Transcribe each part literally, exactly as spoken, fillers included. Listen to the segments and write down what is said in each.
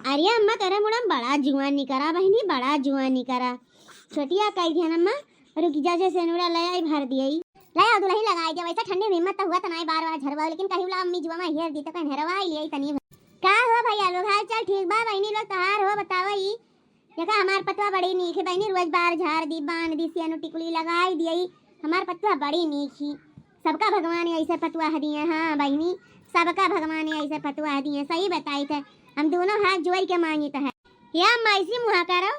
अरे अम्मा, तोरे मुड़ा में बड़ा जुआन निकरा बहिनी, बड़ा जुआन निकरा। छोटिया कही दिहन अम्मा, रुकी जा, जैसे नूरा ले आई, भर दियई। ले आओ दुलहिन, लगाई दिया। वैसे ठंडी में हिम्मत तो हुआ तो नाई बार बार झरवाओ, लेकिन कहीं बोला अम्मी जुआ में हेर दी तो कहीं हेरवा ही लिया तनी। का हो भैया लोग, हाल चाल ठीक बा? बहिनी लोग तोहार हो बतावा ई। देखा हमार पतवा बड़ी नीक है बहिनी, रोज बार झार दी, बांध दी, सेनु टिकुली लगाई दियई। हमार पतवा बड़ी नीक ही। सबका भगवान ऐसे पतवा दिए, हाँ बहिनी, सबका भगवान ऐसे पतवा दिए। सही बताई थे, हम दोनों हाथ जोड़ के मांगित है। या अम्मा ऐसी मुहा करो।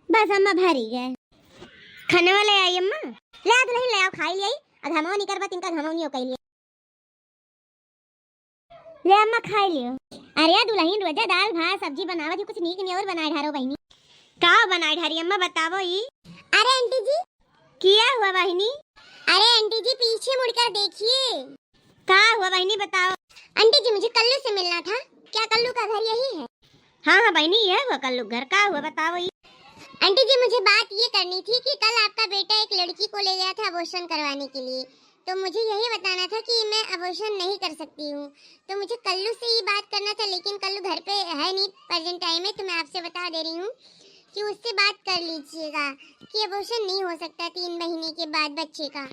बस अम्मा भरी गए। खाने वाले आई अम्मा। ले आ दुलहिन, ले आओ, खाई लियई। अब हमो निकर बा, तिनका घमौनियो कई लिए। ले अम्मा खाई लियो। अरे दुलहिन, रोजा दाल भात सब्जी बनावत ही, कुछ नीक नियर बनाए ढारो बहिनी। का बनाए ढारी अम्मा, बतावो ई। अरे आंटी जी। किया हुआ बहिनी? अरे आंटी जी, पीछे मुड़कर देखिए। का हुआ बहिनी, बताओ। आंटी जी, मुझे कल्लू से मिलना था। क्या कल्लू का घर यही है? हाँ हाँ बहिनी, यह हुआ कल्लू घर। का हुआ, बताओ ई। आंटी जी, मुझे बात ये करनी थी कि कल आपका बेटा एक लड़की को ले गया था abortion करवाने के लिए, तो मुझे यही बताना था कि मैं abortion नहीं कर सकती हूँ। तो मुझे कल्लू से ही बात करना था, लेकिन कल्लू घर पे है नहीं present time में, तो मैं आपसे बता दे रही हूँ कि उससे बात कर लीजिएगा कि abortion नहीं हो सकता तीन महीने के बाद बच्चे का।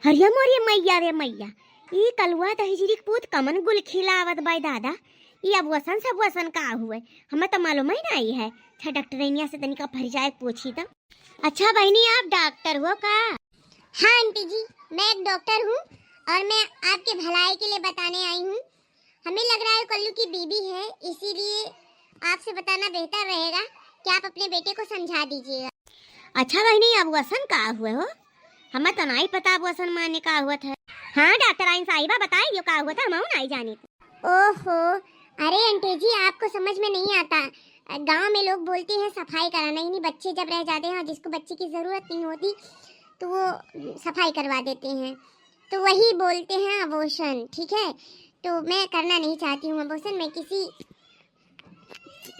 अरे मोरे मैया रे मैया, ई कलुआ दहिजरी के पूत कमन गुल खिलावत बाय दादा। ई abortion सबोशन का हुए, हमें तो मालूम ही नहीं है। अच्छा डॉक्टरनिया से तनिका परिचय पूछी तो। अच्छा बहिनी, आप डॉक्टर हो का? हाँ आंटी जी, मैं एक डॉक्टर हूँ और मैं आपके भलाई के लिए बताने आई हूँ। हमें लग रहा है कल्लू की बीबी है, इसीलिए आपसे बताना बेहतर रहेगा कि आप अपने बेटे को समझा दीजिएगा। अच्छा बहिनी, abortion का हुए हो? हमें तो नहीं पता abortion माने का हुआ था। हाँ डॉक्टराइन साहिबा, बताई दियो का हुआ था, हम नहीं जानी। ओहो, अरे आंटी जी, आपको समझ में नहीं आता। गांव में लोग बोलते हैं सफाई कराना, यानी बच्चे जब रह जाते हैं और जिसको बच्चे की ज़रूरत नहीं होती तो वो सफाई करवा देते हैं, तो वही बोलते हैं abortion। ठीक है, तो मैं करना नहीं चाहती हूँ abortion, मैं किसी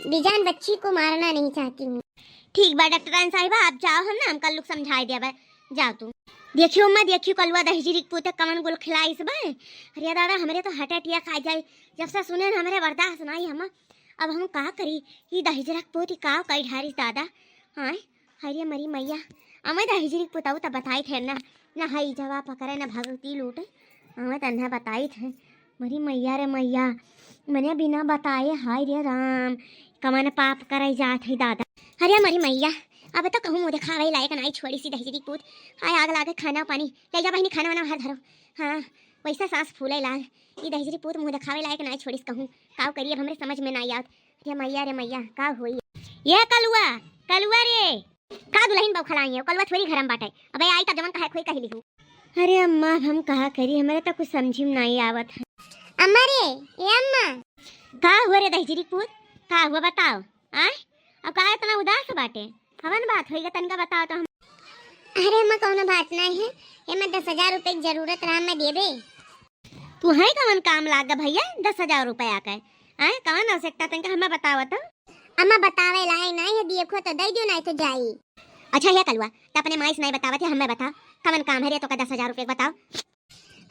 बेजान बच्ची को मारना नहीं चाहती हूँ। ठीक बा डॉक्टराइन साहिबा, आप जाओ, हम ना हम कल्लू के समझाई देबे। जाओ तू। देखियो अम्मा, देखियो कलुआ दहिजरी के पूते कमन गुल खिलाइस बा। अरे दादा, हमरे तो heart attack आ जाए, जब से सुने न हमरे बर्दाश्त नहीं हम। अब हम का करी, ई दहिजरा के पूती का कई ढारिस दादा। हाँ, अरे मरी मैया, अम्मा दहिजरी के पुताऊ त बताई थे ना, ना हई जवा पकड़े ना भगवती लूटे। अम्मा तन्हा बताई थे। मरी मैया रे मैया, मने बिना बताए, हाय रे राम, कमन पाप करे जात है दादा। अरे मरी मैया, अब तो कहूँ मुँह देखावे लायक नाई छोड़ी सी दहिजरी पूत। हाय आग लागे, खाना पानी ले जा बहिनी, खाना वाना हर धरो। हाँ, वैसा सांस फूले लाल। ई दहिजरी पूत मुँह देखावे लायक नाई छोड़ीस कहूँ। काव करी अब हमरे समझ में नाई आवत। रे मैया रे मैया, का होई? ये कलुआ, कलुआ रे। का दुलहिन बौखलाई है, कलुआ थोड़ी घर में बाटे। अबे आई तब जवन कहे खोई कह लिहू। अरे अम्मा, अब हम कहा करी, हमरे तो कुछ समझी में नाई आवत है। अम्मा रे, ए अम्मा। का हुआ रे दहिजरी पूत, का हुआ बताओ? आय, अब का इतना उदास बाटे? कवन बात होई गा, तनिका बताओ तो हम। अरे अम्मा, कौनो बात नाई है, एमे दस हजार रुपए की जरूरत रहा, मैं देबे। तुहैं कवन काम लाग गा भैया, दस हजार रुपया के? आय, कवन आवश्यकता, तनिका हमें बतावा तो। अम्मा, बतावे लायक नाई है, देखो तो दे दियो, नाई तो जाई। अच्छा हे कलुआ, त अपने माई से नाई बतावत है, हमें बता, कवन काम है रे तोका दस हजार रुपया के, बताओ।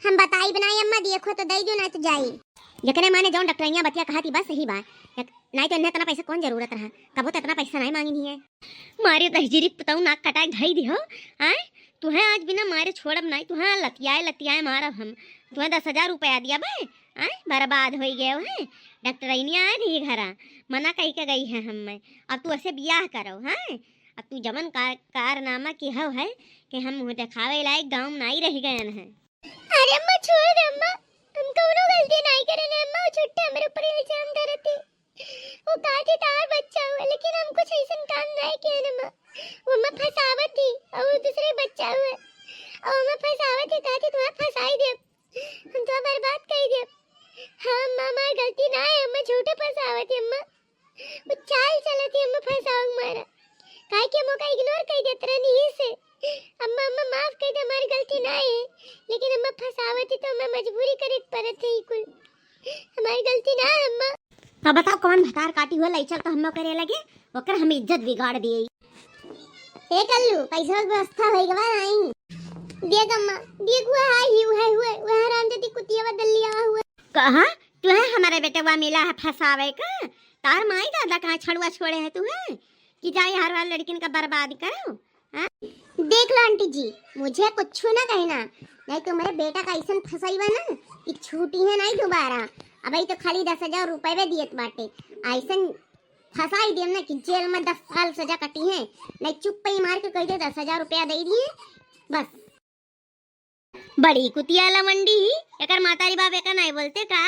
हम बताई बनाई अम्मा, देखो तो दे दियो, नाई तो जाई। जकरे माने जौन डॉक्टरनिया बतिया कहती बस सही बा। एक, नाई तो इन्हें इतना पैसा कौन जरूरत रहा, कबो तो इतना पैसा नाई मांगी नहीं है। मारे दहिजरी पुताऊ नाक कटाई धई दिहो। आय, तुहैं आज बिना मारे छोड़ब नाई, तुहैं लतियाए लतियाए मारब हम। तुहैं दस हजार रुपया दिया बे, आय, बर्बाद होई गए हैं। डॉक्टरनिया आए रही घरा, मना कही के गई है हमें। अब तू ऐसे बियाह करो, हैं? अब तू जवन कार-, कारनामा की हव है कि हम मुँह देखावे लायक गाँव में नाई रह गए हैं। अरे अम्मा, छोड़ दे अम्मा, हम कौनो गलती नाई करे ने अम्मा, वो झूठे हमरे ऊपर इल्जाम धरत ही। वो कहत ही तहार बच्चा हुआ, लेकिन हम कुछ ऐसन काम नाई किए ने अम्मा। वो अम्मा फंसावत ही और वो दूसरे बच्चा हुआ, और अम्मा फंसावत ही, कहत ही तुम्हें फंसाई दे, हम तो बर्बाद कर दे। हाँ अम्मा, हमार गलती नाई है अम्मा, झूठे फंसावत ही अम्मा। वो चाल चलत ही अम्मा फंसावक मारा। काहे कि हम ओका ignore कर देत रहनी ही से। अम्मा, अम्मा माफ कर दे, हमारी गलती नाई है, लेकिन अम्मा फंसावत ही तो हमें मजबूरी करे के पड़त है ई कुल। हमारी गलती ना है अम्मा। अब बताओ कौन भतार काटी हुआ लई चल तो हम करे लगे, ओकर हम इज्जत बिगाड़ दिए। ए कल्लू, पैसा के व्यवस्था होई गवा नाई? देख अम्मा, देख हुआ है ही, हुआ है, हुआ है, हुआ है, हरामजादी कुतिया बदल लिया हुआ। कहा? तुहैं हमारे बेटवा मिला है फंसावे का? तार माई दादा कहाँ छड़ुआ छोड़े है तू है कि जाए हर बार लड़किन का बर्बाद करो? हाँ? देख लो आंटी जी, मुझे कुछ ना कहना, नहीं तो मेरे बेटा का ऐसन फंसाई बा ना कि छूटी है नहीं दोबारा। अब तो खाली दस हजार रुपये दियत बाटे, ऐसन फंसाई दियम ना कि जेल में दस साल सजा कटी है, नहीं चुप्पे ही मार के कह दे दस हजार रुपया दे दिए बस। बड़ी कुतिया लमंडी ही, एकर मातारी बाप एका नहीं बोलते का?